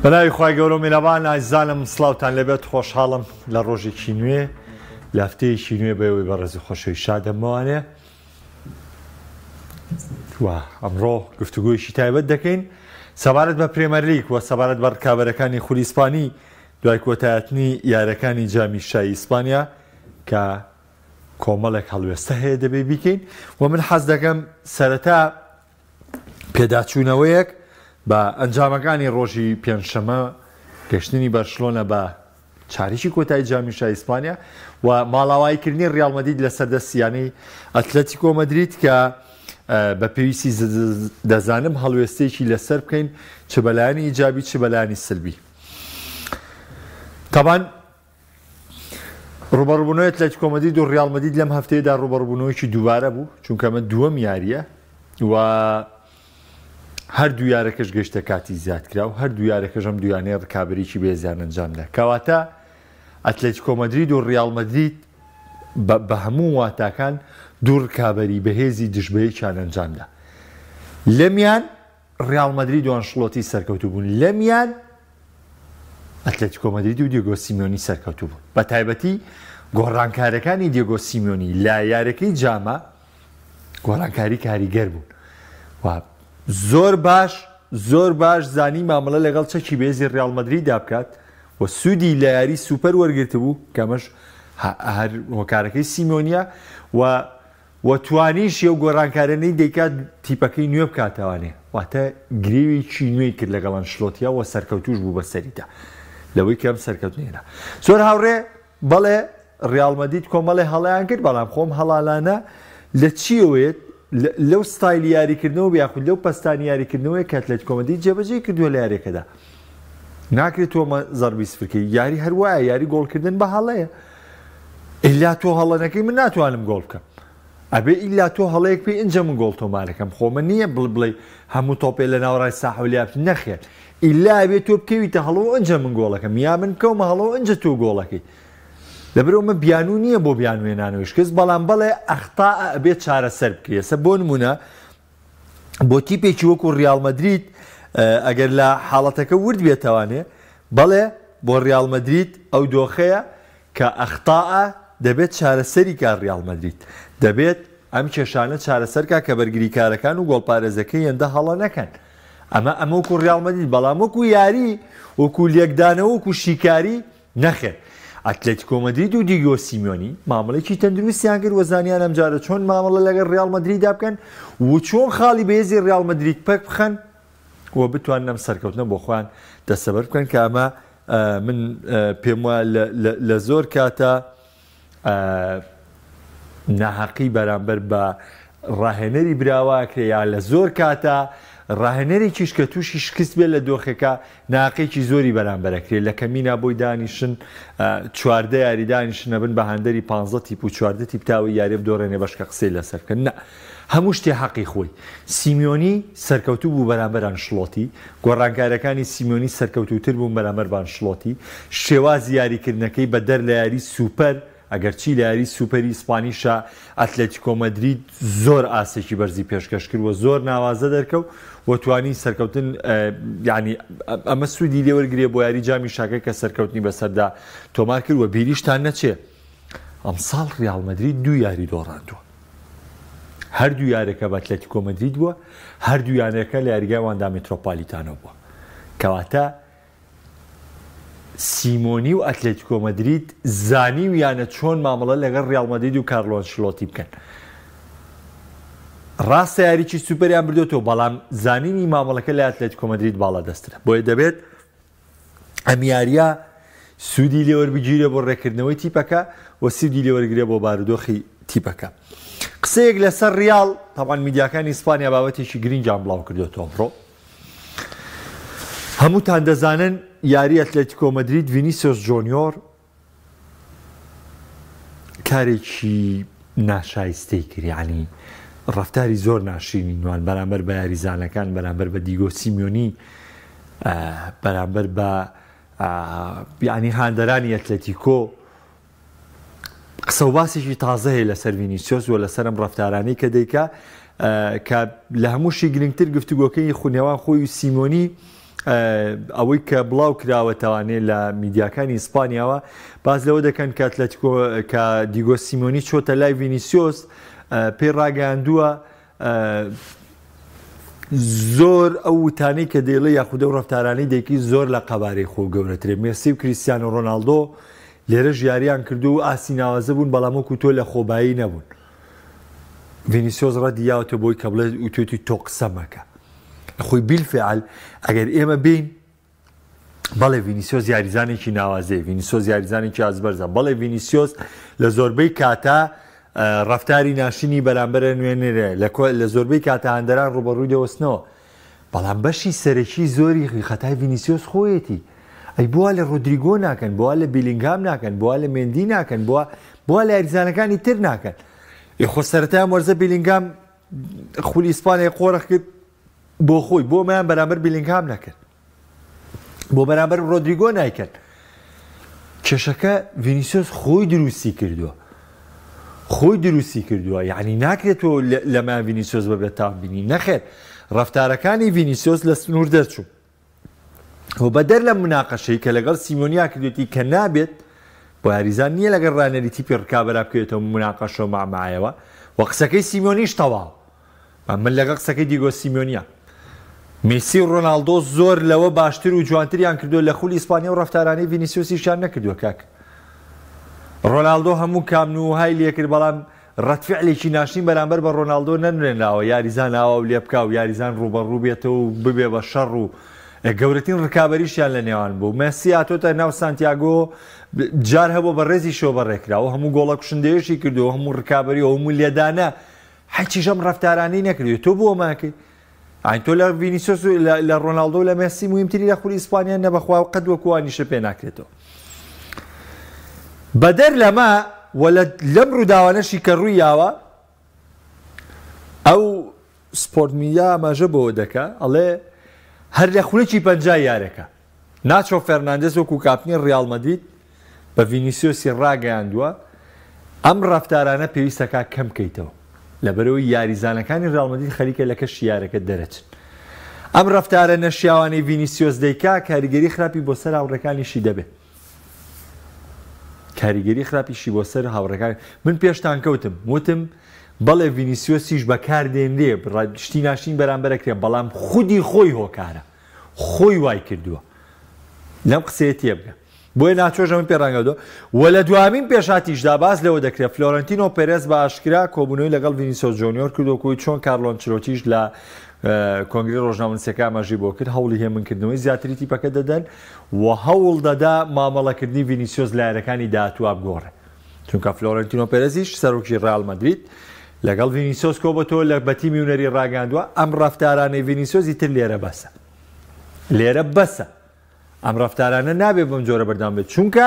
بەناوی خوای گەورە و میرەبان ئازیزانم سڵاوتان لێبێت خۆشحاڵم لە ڕۆژێکی نوێ لە هەفتەیەکی نوێ بەوەی بەڕێز و خۆشەویست شادەمەوانێ و ئەمڕۆ گفتوگۆیەکی تایبەت دەکەین سەبارەت بە پرێمەرلیگ و سەبارەت بە ڕکابەرەکانی خولی ئیسپانی دوای کۆتایەتنی یارەکانی جامی شای ئیسپانیا کە کۆمەڵێک هەڵوێستە هەیە دەبێ بیکەین و من حەز دەکەم سەرەتا پێداچوونەوەیەک بە ئەنجامەکانی ڕۆژی پێنجشەممە گەشتنی بەرشلۆنە بە چاریکی کۆتایی جامی شای ئیسپانیا و ماڵاواییکردنی ڕیاڵ مەدرید لەسەر دەستی یانەی ئەتلەتیکۆ مەدرید کە بە پێویستی دەزانم هەڵوێستەیەکی لەسەر بکەین چ بەلایەنی ئیجابی چ بەلایەنی سلبی. تەبان ڕوبەڕوبوونەوەی ئەتلەتیکۆ مەدرید و ڕیاڵ مەدرید لەم هەفتەیەدا ڕوبەڕوبوونەوەیەکی دووبارە بوو، چونکە ئەمە دووەم یارییە و هەردوو یارەکەش گەشتە کاتی زیادکرا و هەردوو یارەکەش ئەم دویانەیە ڕکابەریی بێزیان ئەنجامدا. کەواتە ئەتلەتیکۆ مەدرید و ڕیاڵ مەدرید بە هەموو واتاکان دوو ڕکابەری بەهێزی دژبەیەکیان ئەنجامدا. لەمیان ڕیاڵ مەدرید و ئەنشڵۆتی سەرکەوتوو بوون لەمیان ئەتلەتیکۆ مەدرید و دیێگۆ سیمیۆنی سەرکەوتوو بوون بە تایبەتی گۆڕانکارەکانی دیێگۆ سیمیۆنی لە یاریەکەی جامە گۆڕانکاری کاریگەر بوون و زۆر باش زۆر باش زانی مامەڵە لەگەڵ چەکی بێزی ڕیاڵ مەدریدا بکات و سوودی لە یاری سوپەر وەرگرتبوو کەمەش هەر هۆکارەکەی سیمۆنیە و وە توانیشی ئەو گۆرانکارانەی دەیکات تیپەکەی نوێ بکاتەوانێ واتە گرێوێکی نوێی کرد لەگەڵ ئەنشلۆتیا وە سەرکەوتوش بوو بەسەریدا لەوەی کە ئەم سەرکەوتنەی هێنا زۆر هاوڕێ بەڵێ ڕیاڵ مەدید کۆمەڵێ هەڵەیان کرد بەڵام خۆم هەڵالانە لە چیەوەیەت لەو ستایلی یاریکردنەوە یاخود لەو پەستانی یاریکردنەوەی کە ئەتلەتیکۆ مەدرید جێبەجێی کردووە لە یاریەکەدا ناکرێت تۆ زەربی سفرکەی یاری هەروایە یاری گۆڵکردن بە هەڵەیە ئیلا تۆ هەڵە نەکەی من ناتوانم گۆڵ بکەم ئەبێ ئیلا تۆ هەڵەیەک پێی ئینجا من گۆڵ تۆمارەکەم خۆ من نییە بڵ بڵێ هەموو تۆپێ لە ناوەڕای ساحە لیا نەخێر ئیلا ئەبێ تۆ بکەویتە هەڵە و ئینجا من گۆڵەکەم یا من بکەومە هەڵە و ئینجا تۆ گۆڵەکەی لەبەرئەوە من بیانوو نییە بۆ بیانوێنانەوەی شکست بەڵام بەڵێ ئەختا ئەبێ چارەسەر بکرێ سە بۆ نمونە بۆ تیپێکی وەکو ڕیاڵ مەدرید ئەگەر لە حاڵەتەکە ورد بێتەوانێ بەڵێ بۆ ڕیاڵ مەدرید ئەو دۆخەیە کە ئەخطاء دەبێت چارەسەری کا ڕیاڵ مەدرید دەبێت ئەم کێشانە چارەسەر کا کە بەرگریکارەکان و گۆڵپارێزەکەی هێندە هەڵە نەکەن ئەمە ئەمە وەکو ڕیاڵ مەدرید بەڵام وەکو یاری وەکو لێکدانەوە وەکو شیکاری نەخێر ئەتلەتیکۆ مەدرید و دیگۆ سیمیۆنی مامەڵەیەکی تەندروستیان کرد و زانیان ئەمجارە چۆن مامەڵە لەگەڵ ڕیاڵ مەدریدا بکەن و چۆن خاڵی بەهێزی ڕیاڵ مەدرید پەک بخەن و بتوانن ئەم سەرکەوتنە بۆ خۆیان دەستەبەر بکەن کە ئەمە من پێم وایە لە زۆر کاتە ناهەقی بەرامبەر بە ڕاهێنەری براوە ئەکرێ یا لە زۆر کاتە ڕاهێنەرێکیش کە تووشی شکست بێت لە دۆخێکە ناقێکی زۆری بەرامبەر ئەکرێ لە کەمینا بۆی دانیشن 14 یاری دانیشن ئەبن بە هاندەری 15 تیپ و 14 تیپ تاوەی یاریە بدۆڕێنێ بەشکە قسەی لەسەر بکەن نا هەموو شتێ حەقی خۆی سیمیۆنی سەرکەوتوو بوو بەرامبەر ئەنشڵۆتی گۆڕانکاریەکانی سیمیۆنی سەرکەوتووتر بوون بەرامبەر بە ئەنشڵۆتی شێوازی یاریکردنەکەی بەدەر لە یاری سوپەر ئەگەرچی لە یاری سوپەری ئیسپانیشا ئەتلەتیکۆ مەدرید زۆر ئاستێکی بەرزی پێشکەش کرد و زۆر ناوازە دەرکەوت و توانی سەرکەوتن یعنی ئەمە سوودی لێوەرگرێ بۆ یاری جامی شاکە کە سەرکەوتنی بەسەردا تۆمار کرد و بیریشتان نەچێ ئەمساڵ ریال مەدرید دوو یاری دۆڕاندووە هەردوو یارەکە بە ئەتلەتیکۆ مەدرید بووە هەردوو یانەکە لە یاریگای واندا میترۆپالیتانۆ بووە کەواتە سیمۆنی و ئەتلەتیکۆ مەدرید زانیویانە چۆن مامەڵە لەگەڵ ریاڵ مەدرید و کارلۆ ئەنشلۆتی بکەن. ڕاستە یاریی سوپەریان بردۆتەوە، بەڵام زانینی مامەڵەکە لە ئەتلەتیکۆ مەدرید باڵادەستترە. بۆیە دەبێت ئەم یارییە سوودی لێوەربگیرێ بۆ ڕێککردنەوەی تیپەکە و سوودی لێوەرگرێ بۆ بارودۆخی تیپەکە. قسەیەک لەسەر ریاڵ، تەبعەن میدیاکانی ئیسپانیا بابەتێکی گرنگیان بڵاوکردۆتەوە ئەمڕۆ. هەمووتان دەزانن یاری ئەتلەتیکۆ مەدرید ڤینیسیۆس جۆنیۆر کارێکی ناشایستەی کرد یعنی ڕفتاری زۆر ناشرینی نوان بەرامبەر بە یاریزانەکان بەرامبەر بە دیگۆ سیمیۆنی بەرامبەر بە یعنی هاندەرانی ئەتلەتیکۆ قسە و باسێکی تازە هەیە لەسەر ڤینیسیۆس و لەسەر ئەم ڕەفتارانەی کە دەیکا کە لە هەمووشی گرنگتر گفتوگۆکەی خونێوان خۆی و سیمۆنی ئەوەی کە بڵاو کراوەتەوانێ لە میدیاکانی ئیسپانیاوە باس لەوە دەکەن کە ئەتلەتیکۆ کە دیگۆ سیمۆنی چۆتە لای ڤینیسیۆس پێی ڕاگەیاندووە زۆر ئەو وتانەی کە دەیڵێ یاخود ئەو ڕەفتارانەی دەیکی زۆر لە قەبارەی خۆ گەورەترێ. مێسی و کریستیانۆ ڕۆناڵدۆ لێرەش یاریان کردو و ئاستی ناوازە بوون بەڵام وەکو تۆ لە خۆبایی نەبوون. ڤینیسیۆس ڕەدی یاوەتە بۆی کە بڵێت وتوێتی تۆ قسە مەکە. خۆی بیلفعل ئەگەر ئێمە بین بەڵێ ڤینیسیۆس یاریزانێکی ناوازەیە، ڤینیسیۆس یاریزانێکی ئاستبەرزە، بەڵێ ڤینیسیۆس لە زۆربەی کاتا ڕەفتاری ناشرینی بەرامبەرە نوێنەرە، لە زۆربەی کاتا هاندەران ڕووبەڕووی دەوەستنەوە، بەڵام بەشی سەرەکی زۆری خەتای ڤینیسیۆس خۆیەتی. ئەی بۆ وا لە ڕۆدریگۆ ناکەن، بۆ وا لە بیلینگهام ناکەن، بۆ وا لە مێندی ناکەن، بۆ وا لە یاریزانەکانی تر ناکەن؟ ئێ خۆ سەرەتای ئەم وەرزە بیلینگهام خولی ئیسپانیای قۆرخ کرد، بۆ خۆی بۆ مەیان بەرامبەر بیلینگهام نەکرد بۆ بەرامبەر ڕۆدریگۆ نایکەن کێشەکە ڤینیسیۆس خۆی دروستی کردووە خۆی دروستی کردووە یعنی ناکرێت تۆ لەمان ڤینیسیۆس بەبێت تاوان بینی نەخێر ڕەفتارەکانی ڤینیسیۆس لە سنوور دەرچوو و بەدەر لەم مناقەشەی کە لەگەڵ سیمۆنیا کردوێتی کە نابێت بۆ یاریزان نییە لەگەڵ ڕانەری تیپی ڕکابەرا بکەوێتەوە مناقەشە و مامایەوە و قسەکەی سیمۆنیش تەواو من لەگەڵ قسەکەی دیگۆ سیمیۆنیام. میسی و ڕۆناڵدۆ زۆر لەوە باشتر و جوانتریان کردووە لە خولی ئیسپانیا و ڕەفتارانەی ڤینیسیۆسیشیان نەکردووە کاک. ڕۆناڵدۆ هەموو کام نووهای لێکرد بەڵام ڕەدفعلێکی ناشرین بەرامبەر بە ڕۆناڵدۆ نەنرێنراوە یاریزان ئاوا و لێبکا و یاریزان ڕووبەڕوو بێتەوە و ببێ بە شەڕ و گەورەترین ڕکابەریشیان لە نێوان بوو. مێسی هاتۆتە ناو سانتیاگۆ جار هەبووە بە ڕێزیشەوە بەڕێکراوە هەموو گۆڵە کوشندەیەشی کردووە هەموو ڕکابەری و هەموو لێدانە هەرچیش ئەم ڕەفتارانەی نەکردوێت تۆ بۆ ماکەی ئاین تۆ لە ڤینیسیۆس و لە ڕۆناڵدۆ لە مێسی مهمتری لە خولی ئیسپانیا نەبەخوا و قەت وەکوانیشە پێ ناکرێتەوە بەدەر لەمە و لەم ڕووداوانەشی کە ڕووی یاوە ئەو سپۆرت میدیا ئاماژە بەوە دەکا ئەڵێ هەر لە خولەکی 50 یارەکە ناچۆ فێرناندێز وەکو کاپتنی ڕیاڵ مەدرید بە ڤینیسیۆسی ڕاگەیاندووە، ئەم ڕەفتارانە پێویستەکا کەم بکەیتەوە، لەبەرئەوەی یاریزانەکانی ڕیاڵ مەدرید خەریکە لە کەشی یارەکە دەرەچن. ئەم ڕەفتارە نەشیاوانەی ڤینیسیۆس دەیکا کاریگەری خراپی بۆ سەر هاوڕێکانیشی دەبێت. کاریگەری خراپیشی بۆ سەر هاوڕێکان من پێشتان کەوتم وتم بەڵێ ڤینیسیۆسیش بەکاردێنرێ شتی ناشرین بەرامبەرەکرێ بەڵام خودی خۆی هۆکارە. خۆی وای کردووە لەم قسەیە تێبگە بۆیە ناچۆش ئەمە پێ ڕاگەیاندووە و لە دوامین پێشهاتیشدا باس لەوە دەکرێت فلۆرنتینۆ پێرێز بە ئاشکرا کۆبوونەوەی لەگەڵ ڤینیسیۆس جۆنیۆر کردووە کوی چۆن کارلۆ ئەنچلۆتیش لە کۆنگری ڕۆژنامەنووسەکە ئاماژەی بۆ کرد هەوڵی هێمنکردنەوەی زیاتری تیپەکە دەدەن و هەوڵ دەدا مامەڵەکردنی ڤینیسیۆس لە یاریەکانی داهاتووە بگۆڕێ چونکە فلۆرنتینۆ پێرێزیش سەرۆکی ڕیال مەدرید لەگەڵ ڤینیسیۆس کۆبۆتەوە لە بە تیمی هونەری ڕاگەیاندووە ئەم ڕەفتارانەی ڤینیسیۆس ئیتر لێرە بەسە لێرە بەسە ئەم ڕەفتارانە نابێ بەم جۆرە بەردەوام بێت چونکە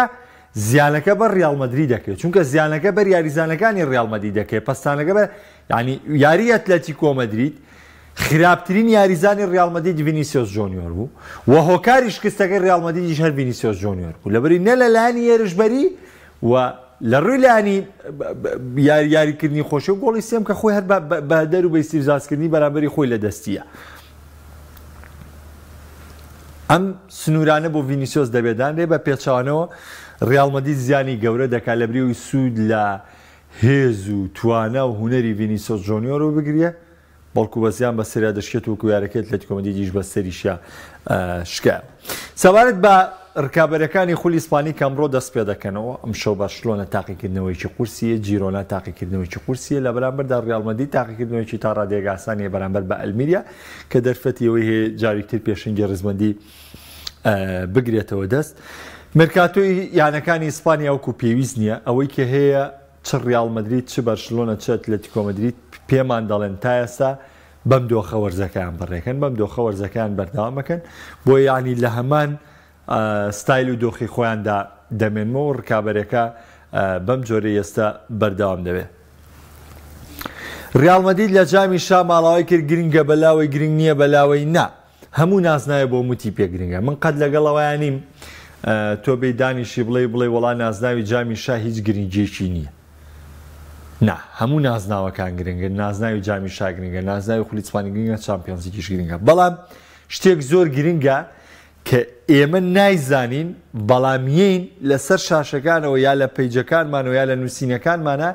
زیانەکە بەر ڕیال مەدرید دەکرێت چونکە زیانەکە بەر یاریزانەکانی ڕیال مەدرید دەکرێت پەستانەکە بە یعنی یاری ئەتلەتیکۆ مەدرید خراپترین یاریزانی ڕیال مەدرید ڤینیسیۆس جۆنیۆر بوو و هۆکاری شکستەکەی ڕیال مەدریدیش هەر ڤینیسیۆس جۆنیۆر بوو لەبەری نە لەلایەنی هێرشبەری و لە ڕووی لایەنی یاری یاریکردنی خۆشی و گۆڵی سێم کە خۆی هەر بە هەدەر و بە ئیستیفزازکردنی بەرامبەری خۆی لە دەستیە. ئەم سنوورانە بۆ ڤینیسیۆس دەبێت دانرێ بە پێچەوانەوە ڕیاڵ مەدرید زیانی گەورە دەکات لە بریەوەی سوود لە هێز و توانا و هونەری ڤینیسیۆس جۆنیۆر وەربگرێ بەڵکو بە زیان بەسەریا دەشکێت وەکو یارەکەی ئەتلەتیکۆ مەدریدیش بەسەریشیا شکا. سەبارەت بە رکابەرەکانی خولی ئیسپانی کە ئەمڕۆ دەست پێدەکەنەوە، ئەمشەو بەرشلۆنە تاقیکردنەوەیەکی قورسیە، جیرۆنا تاقیکردنەوەیەکی قورسیە، لە بەرامبەردا ریال مەدرید تاقیکردنەوەیەکی تا ڕادەیەک ئاسانیە بەرامبەر بە ئەلمیریا کە دەرفەتی ئەوەی هەیە جارێکی تر پێشەنگی ریزبەندی بگرێتەوە دەست. مێرکاتۆی یانەکانی ئیسپانیا وەکو پێویست نییە، ئەوەی کە هەیە چ ڕیاڵ مەدرید، چ بەرشلۆنە، چ ئەتلەتیکۆ مەدرید پێمان دەڵێن تا ئێستا بەم دۆخە وەرزەکەیان بەڕێکەن، بەم دۆخە وەرزەکەیان بەردەوام بکەن، بۆیە یانی لە هەمان ستایل و دۆخی خۆیاندا دەمێنمەوە و ڕکابەرەکە بەم جۆرەی ئێستا بەردەوام دەبێت. ڕیاڵ مەدرید لە جامی شا ماڵاوای کرد، گرنگە بەلاوەی گرنگ نییە بەلاوەی نا. هەموو نازناوێ بۆ موتی پێ گرنگە من قەت لەگەڵ ئەوەیا نیم تۆ بێی دانیشی بڵێی بڵێی وەڵا نازناوی جامی شا هیچ گرنگیەکی نییە نا هەموو نازناوەکان گرنگن نازناوی جامی شا گرنگە نازناوی خولی ئیسپانی گرنگە چامپیۆنزلیگیش گرنگە بەڵام شتێک زۆر گرنگە کە ئێمە نایزانین بەڵام یین لەسەر شاشەکانەوە یا لە پەیجەکانمانەوە یا لە نووسینەکانمانە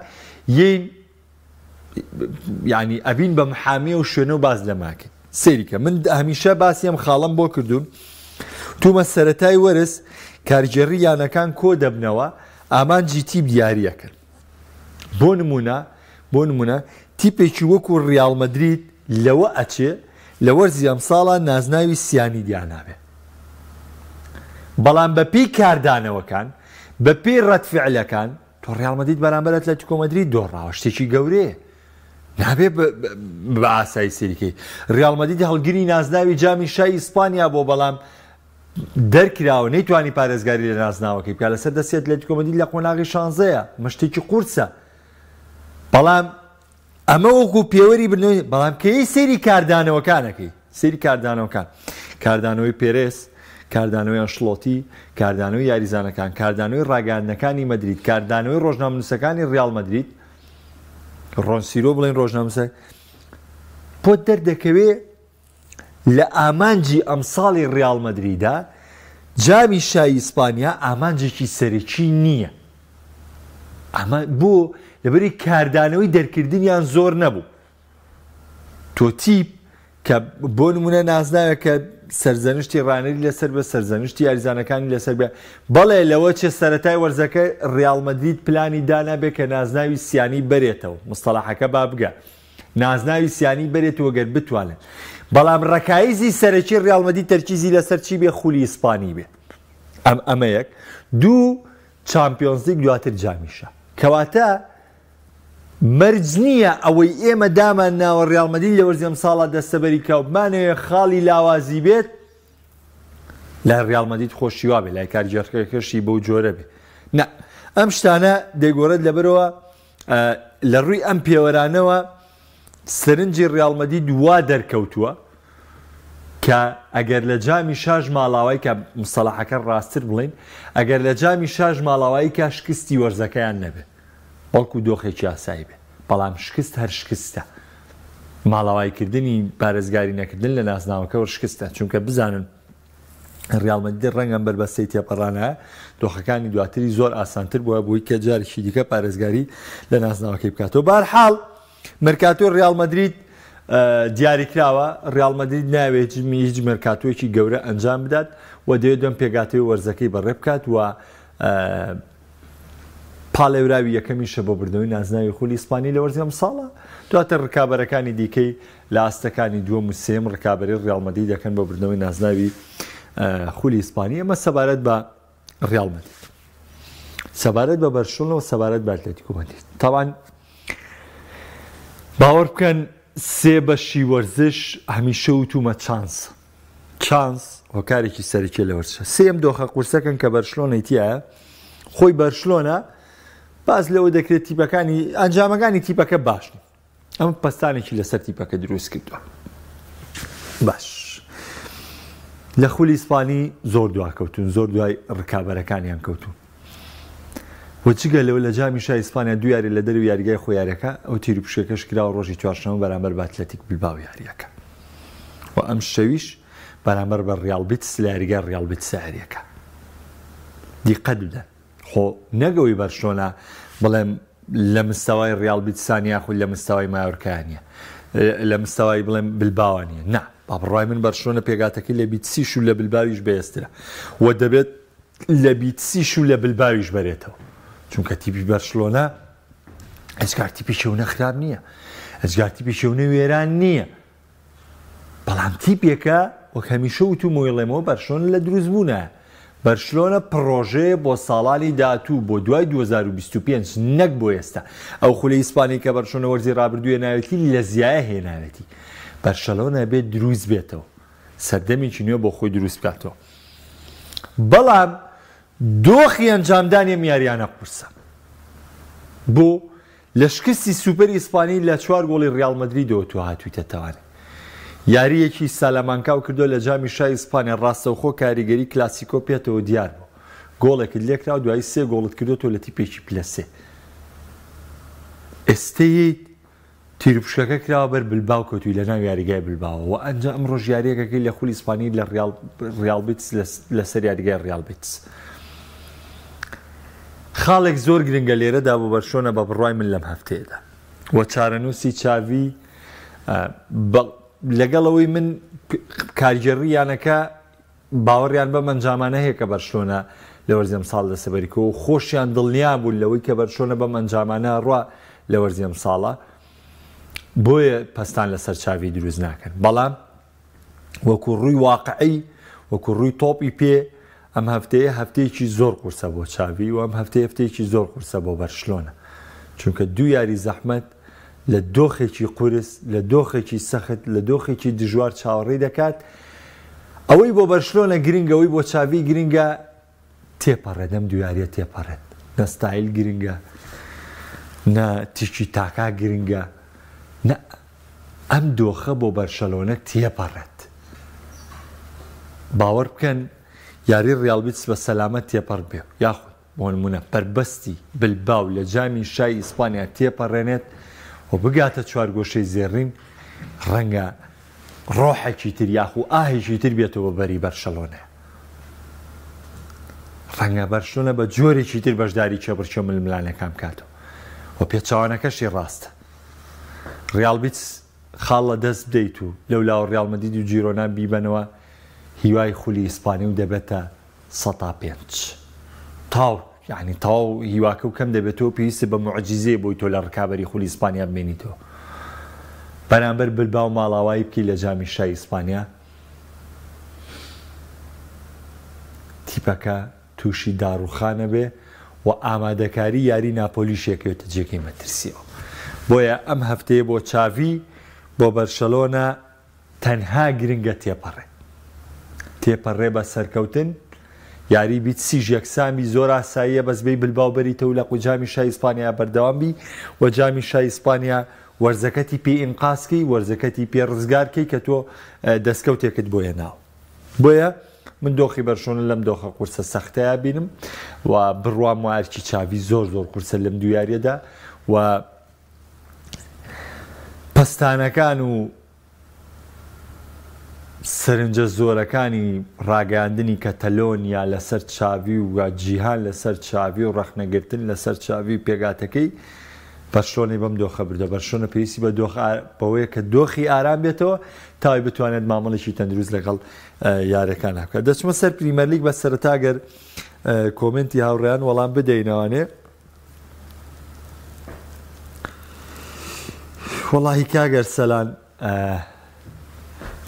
یین یعنی ئەبین بە محامیە و شوێنە و باس لەماکەین. سەیریکە من هەمیشە باسی ئەم خاڵەم بۆ کردوون تومە سەرەتای وەرز کارگێڕی یانەکان کۆ دەبنەوە ئامانجی تیپ دیاریەکەن. بۆ نمونە بۆ نمونە تیپێکی وەکو ڕیاڵ مەدرید لەوە ئەچێ لە وەرزی ئەمساڵا نازناوی سیانی دیانابێ بەڵام بە پێی کاردانەوەکان بە پێی ڕەد فعلەکان تۆ ڕیاڵ مەدرید بەرامبەر ئەتلەتیکۆ مەدرید دۆڕاوە شتێکی گەورەیە نابێ بە ئاسایی سەیرکەی ڕیاڵ مەدرید هەڵگری نازناوی جامی شای ئیسپانیا بۆ بەڵام دەرکراوە نەیتوانی پارێزگاری لە نازناوەکەی بکات لەسەر دەستی ئەتلەتیکۆ مەدرید لە قۆناغی شانزەیە ئەمە شتێکی قورسە بەڵام ئەمە وەکو پێوەری بردنەوەی بەڵام کە یەی سەیری کاردانەوەکانەکەی سەیری کاردانەوەکان کاردانەوەی پێرێس کاردانەوەی ئەنشلۆتی کاردانەوەی یاریزانەکان کاردانەوەی ڕاگەیاندنەکانی مەدرید کاردانەوەی ڕۆژنامەنووسەکانی ڕیاڵ مەدرید ڕۆنسیرۆ بڵێن ڕۆژنامەنووسە بۆت دەردەکەوێ لە ئامانجی ئەمساڵی ریاڵ مەدریدا، جامی شای ئیسپانیا ئامانجێکی سەرەکی نییە. ئەمە بۆ؟ لەبەرئەوەی کاردانەوەی دەرکردنیان زۆر نەبوو. تۆ تیپ کە بۆ نمونە نازناوێک کە سەرزەنشتی ڕانەری لەسەر بە سەرزەنشتی یاریزانەکانی لەسەر بێ بەڵێ لەوە چێ سەرەتای وەرزەکە ریاڵ مەدرید پلانی دانابێ کە نازناوی سیانی بەرێتەوە مستەڵەحەکە با بگە نازناوی سیانی بەرێت و گەر بتوانن بەڵام ڕەکایزی سەرەکی ڕیاڵ مەدرید تەرکیزی لەسەر چی بێ خولی ئیسپانی بێ ئەم ئەمە یەک دوو چامپیۆنزلیگ دواتر جامیشە کەواتە مەرج نییە ئەوەی ئێمە دامان ناوە ڕیاڵ مەدرید لە وەرزی ئەمساڵا دەستەبەری کا و بمانەوێ خاڵی لاوازی بێت لای ڕیاڵ مەدرید خۆشی وابێ لای کارگێڕەکەشی بەو جۆرە بێ نا ئەم شتانە دەیگۆڕێت لەبەرەوە لە ڕووی ئەم پێوەرانەوە سەرنجی ڕیاڵ مەدید وا دەرکەوتووە کە ئەگەر لە جامی شاش ماڵاوای کە مستەڵەحەکە ڕاستتر بڵێین ئەگەر لە جامی شاش ماڵاوایی کا شکستی وەرزەکەیان نەبێ بەڵکو دۆخێکی ئاسایی بێ بەڵام شکست هەر شکستە ماڵاوایکردنی پارێزگاری نەکردن لە نازناوەکەوە شکستە چونکە بزانن ڕیاڵ مەدرید ڕەنگە ئەم بەربەستەی تێپەڕانایە، دۆخەکانی دواتری زۆر ئاسانتر بووە بۆی کە جارێکی دیکە پارێزگاری لە نازناوەکەی بکاتەوە. بەهەرحاڵ مێرکاتۆی ڕیاڵ مەدرید دیاریکراوە، ڕیاڵ مەدرید ناوێت هیچ مێرکاتۆیەکی گەورە ئەنجام بدات و دەیەوێت بەم پێکهاتەی وەرزەکەی بەڕێ بکات و پاڵێوراوی یەکەمیشە بۆ بردنەوەی نازناوی خولی ئیسپانی لە وەرزی ئەمساڵە، دواتر رکابەرەکانی دیکەی لە ئاستەکانی دووەم و سێیەم رکابەری ریاڵ مەدرید دەکەن بۆ بردنەوەی نازناوی خولی ئیسپانی. ئەمە سەبارەت بە ریاڵ مەدرید. سەبارەت بە بەرشلۆنە و سەبارەت بە ئەتلەتیکۆ مەدرید. تاوان باوەڕ بکەن سێ بەشی وەرزش هەمیشە وتومە چانس. چانس هۆکارێکی سەرەکیە لە وەرزشە. سێیەم دۆخە قورسەکەن کە بەرشلۆنەی تیایە، خۆی بەرشلۆنە باس لەوە دەکرێت تیپەکانی ئەنجامەکانی تیپەکە باش نین. ئەمە پەستانێکی لەسەر تیپەکە دروست کردووە. باش لە خولی ئیسپانی زۆر دواکەوتون، زۆر دوای ڕکابەرەکانیان کەوتون. و جگە لەوە لە جامی شای ئیسپانیا دوو یاری لە دەرەوەی یاریگای خۆی یاریەکە ئەو تیروپشکەکەش کراوە ڕۆژی چوارشەممە بەرامبەر بە ئەتلەتیک بلباو یاریەکە و ئەم شەویش بەرامبەر بە ڕیاڵ بیتس لە یاریگای ڕیاڵ بیتس یاریەکە دیقەت بدەن خۆ نەگەوەی بەرشلۆنە بڵێم لە مستەوای ڕیاڵ بیتسان یاخود لە مستەوای مایۆرکا نیە لە مستەوای بڵێم بلباوە نیە نا با بڕوای من بەرشلۆنە پێگاتەکەی لە بیتسیش و لە بلباویش بەهێزترە و دەبێت لە بیتسیش و لە بلباویش بەرێتەوە چونکە تیپی بەرشلۆنە ئەجگار تیپی شەونە خراپ نییە ئەجگار تیپی شەونە وێران نییە بەڵام تیپێکە وەک هەمیشە وتومە ویڵێمەوە بەرشلۆنە لە دروستبوونە بەرشلۆنە پڕۆژەیە بۆ ساڵانی داهاتوو بۆ دوای 2025 نەک بۆ ئێستا ئەو خولەی ئیسپانی کە بەرشلۆنە وەرزی رابردوو هێناوێتی لە زیایە هێناوێتی بەرشەلۆنە بێت دروست بێتەوە سەردەمێکی نوێ بۆ خۆی دروست بکاتەوە بەڵام دۆخی ئەنجامدانی ئەم یاریانە قورسە بۆ لە شکستی سوپەری ئیسپانی لە چوار گۆڵی ریاڵ مەدریدەوە تۆ هاتوویتە تەوانێ یارییەکی سالامانکاو کردووە لە جامی شای ئیسپانیا ڕاستەوخۆ کاریگەری کلاسیکۆ پێتەوە دیار بوو گۆڵێکت لێکرا و دوایی سێ گۆڵت کردووە تۆ لە تیپێکی پلە سێ ئێستەیت. تیروپشکەکە کراوە بەر بلباو کەوتوی لە ناو یاریگای بلباوە و ئەنجا ئەمڕۆش یاریەکەکەی لە خولی ئیسپانی لە ڕیاڵ ڕیاڵ بیتس لەسەر یاریگای ڕیاڵ بیتس. خاڵێک زۆر گرنگە لێرەدا بۆ بەرشۆنە بە بڕوای من لەم هەفتەیەدا و چارەنووسی چاڤی لەگەڵ ئەوەی من کارگێڕی یانەکە باوەڕیان بەم ئەنجامانە هەیە کە بەرشلۆنە لە وەرزی ئەمساڵ دەستەبەری کردووە و خۆشیان دڵنیا بوون لەوەی کە بەرشلۆنە بەم ئەنجامانە ڕوا لە وەرزی ئەمساڵە بۆیە پەستان لەسەر چاڤی دروست ناکەن بەڵام وەکو ڕووی واقعی وەکو ڕووی تۆپی پێ ئەم هەفتەیە هەفتەیەکی زۆر قورسە بۆ چاڤی و ئەم هەفتەیە هەفتەیەکی زۆر قورسە بۆ بەرشلۆنە چونکە دوو یاری زەحمەت لە دۆخێکی قورس، لە دۆخێکی سەخت، لە دۆخێکی دژوار چاوەڕێی دەکات. ئەوەی بۆ بەرشلۆنە گرنگە، ئەوەی بۆ چاڤی گرنگە تێپەڕێت، ئەم دوو یارییە تێپەڕێت. نە ستایل گرنگە، نە تیکی تاکا گرنگە، نە ئەم دۆخە بۆ بەرشەلۆنە تێپەڕێت. باوەڕ بکەن یاری ڕیاڵ بیتس بە سەلامەت تێپەڕ بێ یاخود بۆ نموونە بەربەستی بلباو لە جامی شای ئیسپانیا تێپەڕێنێت و بگاتە چوارگۆشەی زێڕین، ڕەنگە ڕۆحێکی تر یاخو ئاهێکی تر بێتەوە بەری بەرشەلۆنە. ڕەنگە بەرشلۆنە بە جۆرێکی تر بەشداری کێبڕکێ و ململانێکان بکاتەوە و پێچەوانەکەشی ڕاستە. ڕیاڵ بیتس خاڵ لە دەست بدەیت و لەولاوە ڕیاڵ مەدرید و جیرۆنا بیبەنەوە هیوای خولی ئیسپانی و دەبێتە 5% تاو یعنی تەواو هیواکە و کەم دەبێتەوە پێویستە بە موعجیزەیە بۆی تۆ لە ڕکابەری خولی ئیسپانیا بمێنیتەوە بەرامبەر بلباو ماڵاوایی بکەی لە جامی شای ئیسپانیا تیپەکە تووشی داڕوخانە بێ و ئامادەکاری یاری ناپۆلیش یەکەوێتە جێگەی مەترسیەوە بۆیە ئەم هەفتەیە بۆ چاڤی بۆ بەرشەلۆنە تەنها گرنگە تێپەڕێ تێپەڕێ بە سەرکەوتن یاری بیتسیش یەکسان بی زۆر ئاساییە بەس بێی بلباو بەریتەوە لە جامی شای ئیسپانیا بەردەوام بی و جامی شای ئیسپانیا وەرزەکەتی پێ ئینقاز کەی وەرزەکەتی پێ ڕزگار کەی کە تۆ دەستکەوتێکت بۆ هێناوە بۆیە من دۆخی بەرشۆنە لەم دۆخە قورسە سەختەیە بینم و بڕوام وایە ئەرکی چاڤی زۆر زۆر قورسە لەم دوو یاریەدا و پەستانەکان و سەرنجە زۆرەکانی ڕاگەیاندنی کەتەلۆنیا لەسەر چاڤی و جیهان لەسەر چاڤی و ڕەخنەگرتن لەسەر چاڤی و پێگاتەکەی بەرشلۆنەی بەم دۆخە بردە. بەرشلۆنە پێویستی بە دۆخ بەوەیە کە دۆخی ئارام بێتەوە تاوەی بتوانێت مامەڵێکی تەندروست لەگەڵ یارەکان بکات. دەچمە سەر پریمەرلیگ بە سەرەتا گەر کۆمێنتی هاوڕێیان وەڵام بدەینەوانێ. وەڵاهی کاک ئەرسەلان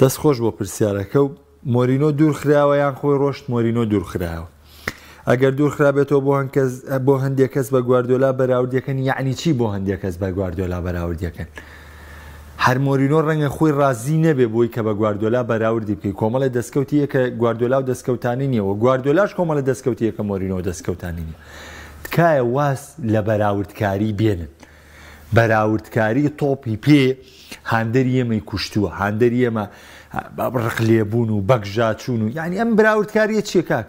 دەست خۆش بۆ پرسیارەکە و مۆرینۆ دوور خراوە یان خۆی ڕۆشت مۆرینۆ دوور خراوە ئەگەر دوور خرابێتەوە بۆ هەنکەس بۆ هەندێک کەس بە گواردۆلا بەراوردەکەن یعنی چی بۆ هەندێک کەس بە گواردۆلا بەراوردەکەن هەر مۆرینۆ ڕەنگە خۆی ڕازی نەبێ بۆی کە بە گواردۆلا بەراوردی بکەی کۆمەڵی دەستکەوتی یەکە گواردۆلا و دەستکەوتانی نییە و گواردۆلاش کۆمەڵی دەستکەوتی یەکە مۆرینۆ دەستکەوتانی نییە تکایە واز لە بەراوردکاری بێنن. بەراوردکاری تۆپی پێ هاندەری ئێمەی کوشتووە، هاندەری ئێمە ڕق لێبوون و بەگژاچوون و یعنی ئەم بەراوردکاریە چییە کاک؟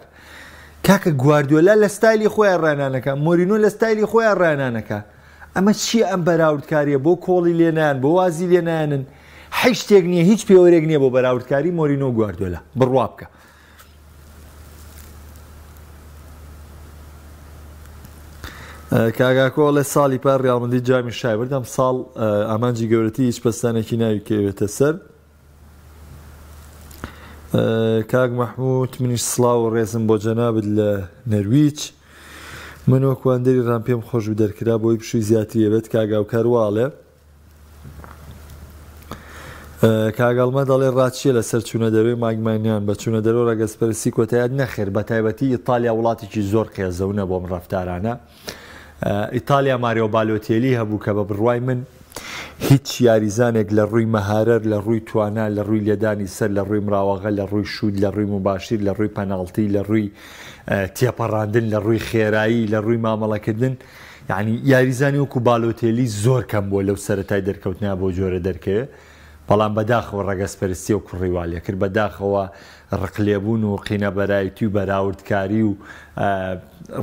کاکە گواردیۆلا لە ستایلی خۆیان ڕانانەکە، مۆرینۆ لە ستایلی خۆیان ڕانانەکە. ئەمە چییە ئەم بەراوردکاریە بۆ کۆڵی لێنان بۆ وازی لێنانن هیچ شتێک نییە هیچ پێوەرێک نییە بۆ بەراوردکاری مۆرینۆ و گواردیۆلا بڕوا بکە. کاک ئاکۆ ئەڵێ ساڵی پار ڕیاڵ مەدرید جامی شای برد ئەم ساڵ ئامانجی گەورەتی هیچ پەستانێکی ناوی کەوێتە سەر کاک مەحمود منیش سڵاو و ڕێزم بۆ جەنابت لە نەرویج من وەکواندەری ڕام پێم خۆش و دەرکرا بۆی پشووی زیاتری بێت کاگاوکار واڵێ کاک ئەڵمە دەڵێ ڕات چیە لەسەر چوونە دەرەوەی مایک ماینیان بە چوونە دەرەوە ڕەگەزپەرستی کۆتاییات نەخێر بە تایبەتی ئیتالیا وڵاتێکی زۆر قێزەونە بۆم ڕەفتارانە ئیتالیا ماریۆ بالۆتێلی هەبوو کە بە بڕوای من هیچ یاریزانێک لە ڕووی مەهارەر لە ڕووی توانا لە ڕووی لێدانی سەر لە ڕووی مراوەغە لە ڕووی شووت لە ڕووی مباشیر لە ڕووی پەناڵتی لە ڕووی تێپەڕاندن لە ڕووی خێرایی لە ڕووی مامەڵەکردن یانی یاریزانی وەکو بالۆتێلی زۆر کەم بووە لەو سەرەتای دەرکەوتنە بەو جۆرە دەرکەوێ بەڵام بەداخەوە ڕەگەزپەرستی ئەو کوڕی وا لێکرد بەداخەوە ڕقلێبوون و قینەبەرایتی و بەراوردکاری و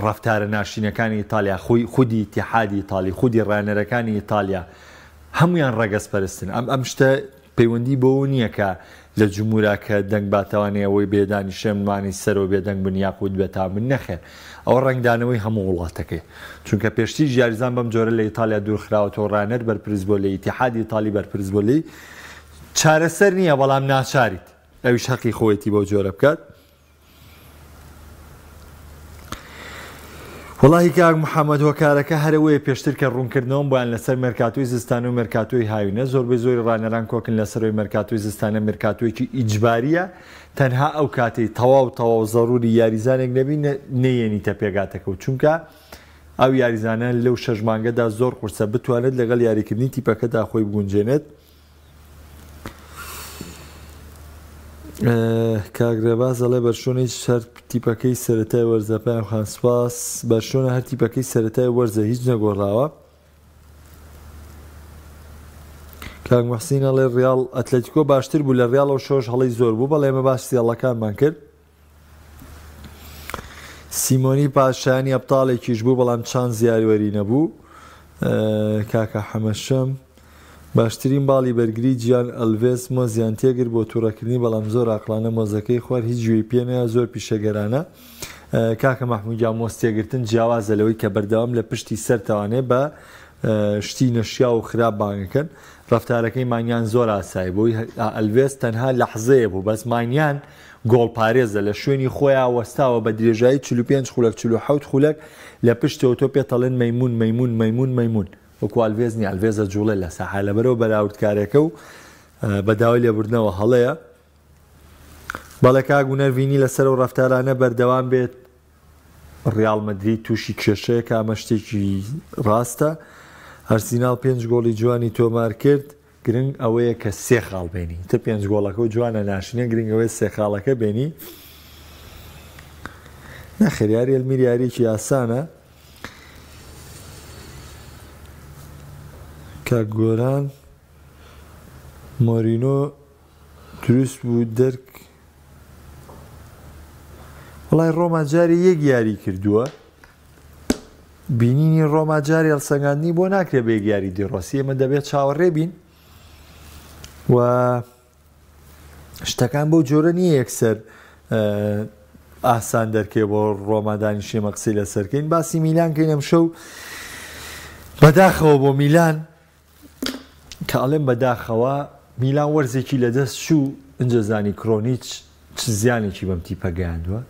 ڕەفتارە ناشرینەکانی ئیتالیا خۆی خودی ئیتیحادی ئیتالی خودی ڕانەرەکانی ئیتالیا. هەمویان ڕەگەزپەرستن. ئەم ئەم شتە پەیوەندی بەوە نییە کە لە جمهورا کە دەنگ باتەوانێ ئەوەی بێ دانیشێن مانی سەرەوە بێ دەنگ بن یاخود بێ تام بن نەخێر ئەوە ڕەنگدانەوەی هەموو وڵاتەکەی چونکە پێشتریش یاریزان بەم جۆرە لە ئیتالیا دوورخراوەتەوە ڕانەر بەرپرس بۆ لە ئیتیحادی ئیتالی بەرپرس بۆ لێی چارەسەر نییە بەڵام ناچاریت ئەویش هەقی خۆیەتی بەو جۆرە بکات. وەڵاهی کاک محەممەد هۆکارەکە هەرەوەیە پێشتر کە ڕوونکردنەوەم بۆیان لەسەر مێرکاتۆی زستانە و مێرکاتۆی هاوینە زۆربەی زۆری ڕانەران کۆکن لەسەرەوەی مێرکاتۆی زستانە مێرکاتۆیەکی ئیجباریە تەنها ئەو کاتەی تەواو تەواو زەروری یاریزانێک نەبی نەیەنیتە پێگاتەکە و چونکە ئەو یاریزانە لەو شەش مانگەدا زۆر قورسە بتوانێت لەگەڵ یاریکردنی تیپەکەدا خۆی بگونجێنێت. کاک ڕێباز ئەڵێ بەرشۆنە هیچ هەر تیپەکەی سەرەتای وەرزە پەیام خان سوپاس بەرشۆنە هەر تیپەکەی سەرەتای وەرزە هیچ نەگۆڕاوە کاک محسین ئەڵێ ڕیاڵ ئەتلەتیکۆ باشتر بوو لە ڕیاڵەوە شۆش هەڵی زۆر بوو بەڵێ ئێمە باش سیاڵەکانمان کرد سیمۆنی پاشایانی ئەبتاڵێکیش بوو بەڵام چانس یاروەری نەبوو کاکە حەمەشەم باشترین باڵی بەرگری جیان ئەلڤێس مۆزیان تێگر بۆ توڕەکردنی بەڵام زۆر ئاقڵانە مۆزەکەی خوارد هیچ گوێی پێ نەیا زۆر پیشەگەرانە کاکە مەحموود گیان مۆز تێگرتن جیاوازە لەوەی کە بەردەوام لە پشتی سەرتەوانێ بە شتی نەشیاو و خراپ بانگەکەن ڕەفتارەکەی مانیان زۆر ئاسایی بوو ئەلڤێس تەنها لەحزەیە بوو بەس مانیان گۆڵپارێزە لە شوێنی خۆیا وەستاوە بە درێژایی 45 خولەک 47 خولەک لە پشتەوە تۆ پێتەڵێن مەیمون مەیمون مەیمون مەیمون وەکو ئالڤێز نیە ئالڤێز ئەجوڵێ لە ساحە لەبەرەوە بەراوردکارێکە و بە داوای لێبوردنەوە هەڵەیە بەڵێ کاک هونەر ڤینی لەسەر ئەو ڕەفتارانە بەردەوام بێت ڕیاڵ مەدرید تووشی کێشەیە کە ئەمە شتێکی ڕاستە ئەرسیناڵ پێنج گۆڵی جوانی تۆمار کرد گرنگ ئەوەیە کە سێ خاڵ بێنی تە پێنج گۆڵەکە و جوانە ناشینە گرنگ ئەوەیە سێ خاڵەکە بێنی نەخێر یاری ئەلمیر یاریەکی ئاسانە کاک گۆران مۆرینۆ دروست بوو دەرک وڵای ڕۆما جاری یەک یاری کردووە بینینی ڕۆما جاری هەڵسەنگاندنی بۆ ناکرێت بە یەک یاری دیڕۆسی ئێمە دەبێت چاوەڕێ بین و شتەکان بەو جۆرە نییە یەکسەر ئاسان دەرکێ بۆ ڕۆما دانیشێمە قسەی لەسەرکەین باسی میلان کەین ئەم شەو بەداخەوە بۆ میلان کە ئەڵێم بەداخەوە میلان وەرزێکی لەدەست چوو ئینجا زانی کرۆنیچ چ زیانێکی بەم تیپە گەیاندووە.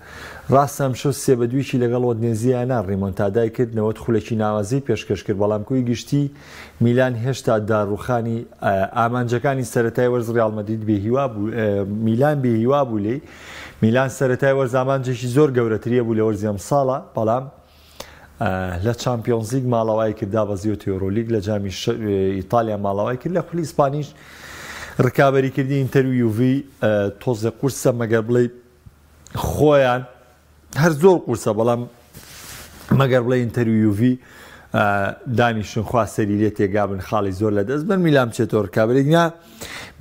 ڕاستە ئەمشەو سێ بە دوویی لەگەڵ ئۆدنێزییا نا، ڕیمۆنتادای کرد، 90 خولەکی ناوازەی پێشکەش کرد، بەڵام کۆی گشتی میلان هێشتا داڕووخانی ئامانجەکانی سەرەتای وەرز ڕیاڵ مەدرید بێهیوا بوو میلان بێهیوا بوو لێی. میلان سەرەتای وەرز ئامانجێکی زۆر گەورەتری هەبوو لە وەرزی ئەمساڵا، بەڵام لە چامپیۆنزلیگ ماڵەوای کرد، دابەزیوەتە یۆرۆلیگ، لە جامی ئیتالیا ماڵەوای کرد، لە خولی ئیسپانیش رکابەریکردنی ئینتەر و یوڤی تۆزێ قورسە، مەگەر بڵێی خۆیان هەر زۆر قورسە، بەڵام مەگەر بڵێ ئینتەر و یوڤی دانیشن خوا سەری لێ تێگابن خاڵی زۆر لە دەست بن میلان بچێتەوە رکابەرێک نا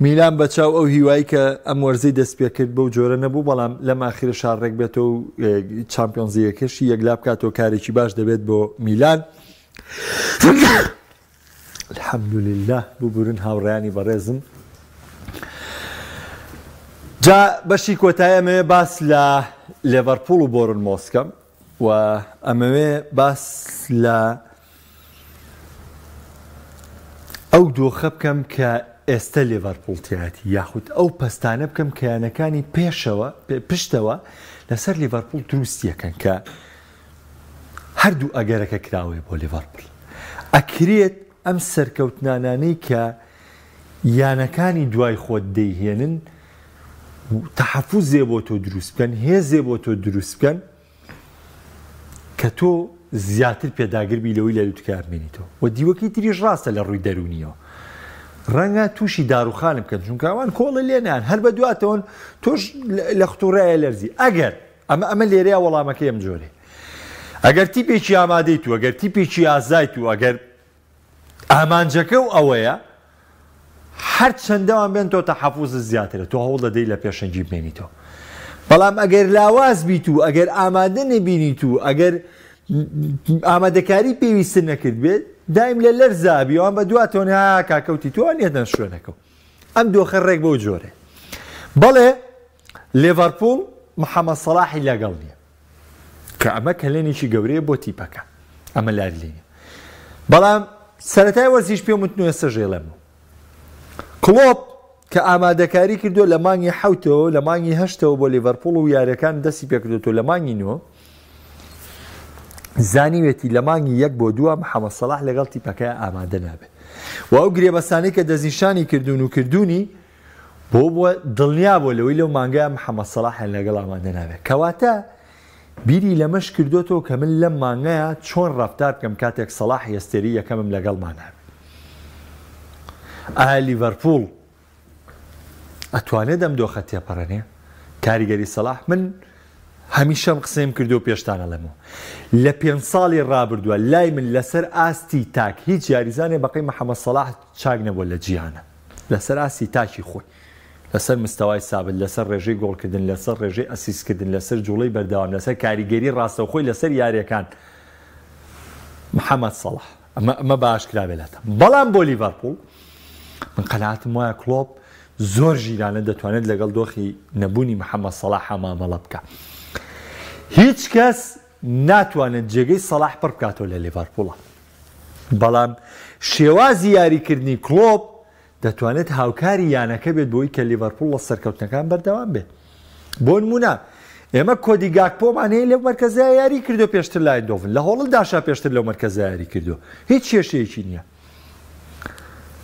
میلان بە چاو ئەو هیوایی کە ئەم وەرزەی دەست پێ کرد بەو جۆرە نەبوو بەڵام لەم ئاخیرە شار ڕێک بێتەوە و چامپیۆنزیەکەشی یەکلا بکاتەوە کارێکی باش دەبێت بۆ میلان الحمدلله ببورن هاوڕیانی بەڕێزم جا بەشی کۆتایی ئەمەوێ باس لە لێڤەرپوڵ و بۆرن مۆسکەم و ئەمەوێ باس لە ئەو دۆخە بکەم کە ئێستە لێڤەرپوڵ تیایەتی یاخود ئەو پەستانە بکەم کە یانەکانی پێشەوە پشتەوە لەسەر لیڤەرپوڵ دروستیەکەن کە هەردوو ئەگەرەکە کراوەیە بۆ لیڤەرپوڵ ئەکرێت ئەم سەرکەوتنانانەی کە یانەکانی دوای خۆت دەیهێنن تەحەفوزێ بۆ تۆ دروست بکەن هێزێ بۆ تۆ دروست بکەن کە تۆ زیاتر پێداگر بی لەوەی لە لوتکەیا بمێنیتەوە و دیوەکەی تریش ڕاستە لە ڕووی دەروونیەوە ڕەنگە تووشی داروخانە بکەن چونکە ئەوان کۆڵە لێنان هەر بە دواتەوەن تۆش لە ختوڕایە لەرزی ئەگەر ئەمە ئەمە لێرەیە وەڵامەکەی ئەم جۆرێ ئەگەر تیپێکی ئامادەیت و ئەگەر تیپێکی ئازایت و ئەگەر ئامانجەکە و ئەوەیە هەر چەندەوان بێن تۆ تەحەفوزت زیاترە تۆ هەوڵ دەدەی لە پێشەنگی بمێنیتەوە بەڵام ئەگەر لاواز بیت و ئەگەر ئامادە نەبینیت و ئەگەر ئامادەکاری پێویست نەکرد بێت دایم لە لەرزابی ئەوان بە دواتەوە ها کاکەوتی تۆ نیەتەن شوێنەکە ئەم دۆخە ڕێک بەو جۆرێ بەڵێ لێڤەرپوڵ محەممەد سەڵاحی لەگەڵ نییە کە ئەمە کەلێنێکی گەورەیە بۆ تیپەکە ئەمە لاری لێ نیە بەڵام سەرەتای وەرزیش پێم وتن و ئێستا ژێڵێمەوە کڵۆپ کە ئامادەکاری کردو لە مانگی حوتەوە لە مانگی هەشتەوە بۆ لیڤەرپوڵ و یاریەکان دەستی پێکردێتەوە لە مانگی نۆ زانیوێتی لە مانگی یەک بۆ دووە محەممەد سەڵاح لەگەڵ تیپەکە ئامادە نابێت و ئەو گرێبەستانەی کە دەستنیشانی کردوون و کردوونی بۆ بووە دڵنیا بووە لەوەی لەو مانگەیا محەمەد سەڵاحیان لەگەڵ ئامادە نابێت کەواتە بیری لەمەش کردۆتەوە کە من لەم مانگەیا چۆن ڕەفتار بکەم کاتێک سەڵاحی ئەستێرەی یەکەمم لەگەڵما نابێت ئایا لیڤەرپوڵ ئەتوانێت ئەم دۆخە تێپەڕێنێ کاریگەری سەڵاح من هەمیشە ئەم قسەیم کردووە پێشتان ئەڵێمەوە لە پێنج ساڵی ڕابردووە لای من لەسەر ئاستی تاک هیچ یاریزانێ بەقەی محەمەد سەڵاح چاک نەبووە لە جیهانە لەسەر ئاستی تاکی خۆی، لەسەر مستەوای سابت، لەسەر ڕێژەی گۆڵکردن، لەسەر ڕێژەی ئەسیستکردن، لەسەر جوڵەی بەردەوام، لەسەر کاریگەری ڕاستەوخۆی لەسەر یارییەکان، محەمەد سەڵاح. ئەمە ئەمە بە ئاشکرا بێ لاتان. بەڵام بۆ لیڤەرپوڵ من قەناعەتم وایە کڵۆپ زۆر ژیرانە دەتوانێت لەگەڵ دۆخی نەبوونی محەمەد سەڵاحا مامەڵە بکا. هیچ کەس ناتوانێت جێگەی سەڵاح پڕ بکاتەوە لە لیڤەرپوڵا. بەڵام شێوازی یاریکردنی کڵۆپ دەتوانێت هاوکاری یانەکە بێت بۆی کە لیڤەرپوڵ لە سەرکەوتنەکان بەردەوام بێت. بۆ نمونە ئێمە کۆدی گاکپۆمان هەیە لەو مەرکەزە یاری کردو پێشتر لە ئایندۆڤن، لە هۆڵنداشا پێشتر لەو مەرکەزە یاری کردو، هیچ کێشەیەکی نییە.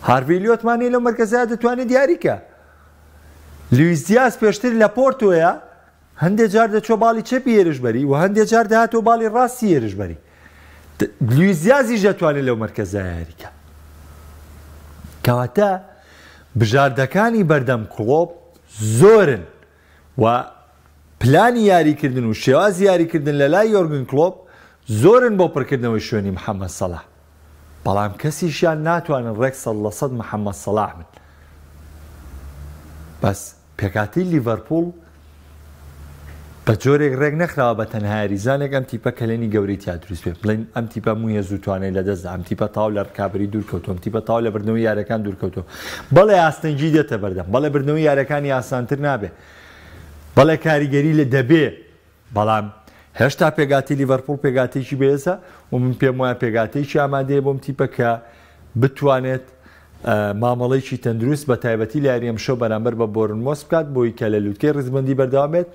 هارڤی ئیلیۆتمان هەیە لەو مەرکەزە دەتوانێت یاریکە. لویس دیاز پێشتر لە پۆرتۆیە هەندێ جار دەچووە باڵی چەپی هێرشبەری و هەندێ جار دەهاتەوە باڵی ڕاستی هێرشبەری. لویس دیازیش دەتوانێت لەو مەرکەزە یاری کە. کەواتە بژاردەکانی بەردەم کڵۆپ زۆرن و پلانی یاریکردن و شێوازی یاریکردن لە لای یۆرگن کڵۆپ زۆرن بۆ پڕکردنەوەی شوێنی محەممەد سەڵاح. بەڵام کەسیشیان ناتوانن ڕێک 100% محەممەد سەڵاح بن. بەس پێکهاتەی لیڤەرپوڵ بە جۆرێک رێک نەخراوە بە تەنها یاریزانێک ئەم تیپە کەلێنی گەورەی تیا دروست بێت، بڵێین ئەم تیپە هەموو هێز و توانای لەدەستدا، ئەم تیپە تەواو لە رکابەری دوور کەوتووە، ئەم تیپە تەواو لە بردنەوەی یاریەکان دوور کەوتووە. بەڵێ ئاستەنگی دێتە بەردەم، بەڵێ بردنەوەی یاریەکانی ئاسانتر نابێ، بەڵێ کاریگەری لە دەبێ، بەڵام هێشتا پێکهاتەی لیڤەرپوڵ پێکهاتەیەکی بەهێزە و من پێم وایە پێکهاتەیەکی ئامادەیە بۆم تیپە کە بتوانێت مامەڵەیەکی تەندروست بە تایبەتی لە یاری ئەمشەو بەرامبەر بە بۆرنمۆس بکات بۆی کە لە لوتکەی ڕیزبەندی بەردەوام بێت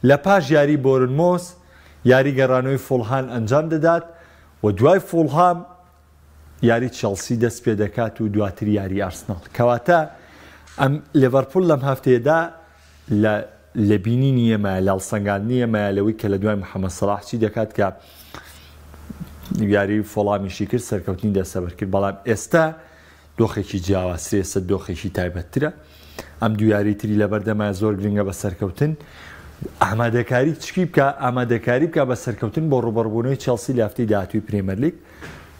لە پاش یاری بۆرنمۆس یاری گەڕانەوەی فوڵهان ئەنجام دەدات و دوای فوڵهام یاری چێڵسی دەست پێ دەکات و دواتر یاری ئارسناڵ کەواتە ئەم لێڤەرپوڵ لەم هەفتەیەدا لە لە بینینی ئێمە لە هەڵسەنگاندنی ئێمە لەوەی کە لە دوای محەممەد سەڵاح چی دەکات کە یاری فۆڵامیشی کرد سەرکەوتنی دەستەبەر کرد بەڵام ئێستا دۆخێکی جیاوازترە ئێستا دۆخێکی تایبەتترە ئەم دوو یاری تری لەبەردەمە زۆر گرنگە بە سەرکەوتن ئامادەکاری چکی بکە ئامادەکاری بکە بە سەرکەوتن بۆ ڕوبەڕبوونەوەی چێڵسی لە هەفتەی داهاتووی پرێمەرلیگ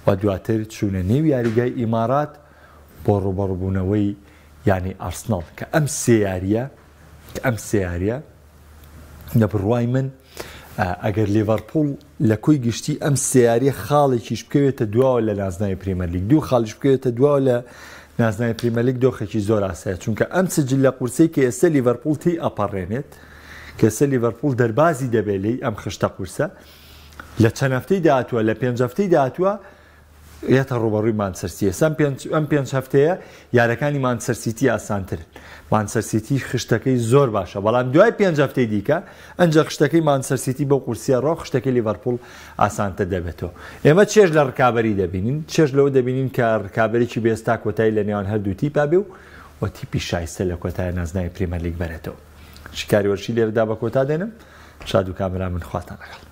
و دواتر چوونە نێو یاریگای ئیمارات بۆ ڕوبەڕبوونەوەی یانەی ئارسناڵ کە ئەم سێ یاریە کە ئەم سێ یاریە لە بڕوای من ئەگەر لیڤەرپوڵ لە کۆی گشتی ئەم سێ یاریە خاڵێکیش بکەوێتە دواوە لە نازناوی پریمەرلیگ دوو خاڵیش بکەوێتە دواوە لە نازناوی پریمەرلیگ دۆخێکی زۆر ئاسایە چونکە ئەم سجلە قورسەی کە ئێستا لیڤەرپوڵ تی ئەپەڕێنێت کە ئێستا لیڤەرپوڵ دەربازی دەبێت لێی ئەم خشتە قورسە لە چەند هەفتەی داهاتووە لە پێنج هەفتەی داهاتووە یەتە ڕووبەڕووی مانچستەر سیتی. ئێستا ئەم پێنج هەفتەیە یارەکانی مانچستەر سیتی ئاسانترن. مانچستەر سیتی خشتەکەی زۆر باشە، بەڵام دوای پێنج هەفتەی دیکە ئەنجا خشتەکەی مانچستەر سیتی بەو قورسیە ڕۆ خشتەکەی لیڤەرپوڵ ئاسانتر دەبێتەوە. ئێمە چێژ لە ڕکابەری دەبینین، چێژ لەوە دەبینین کە ڕکابەرێکی بەهێز تا کۆتایی لە نێوان هەردوو تیپا بێ و و تیپی شایستە لە کۆتایە نازناوی پرێمەرلیگ بەرێتەوە. شیکاری وەرزشی لێرەدا بە کۆتا دێنم. شاد و کامەران بن، خواتان لەگەڵ.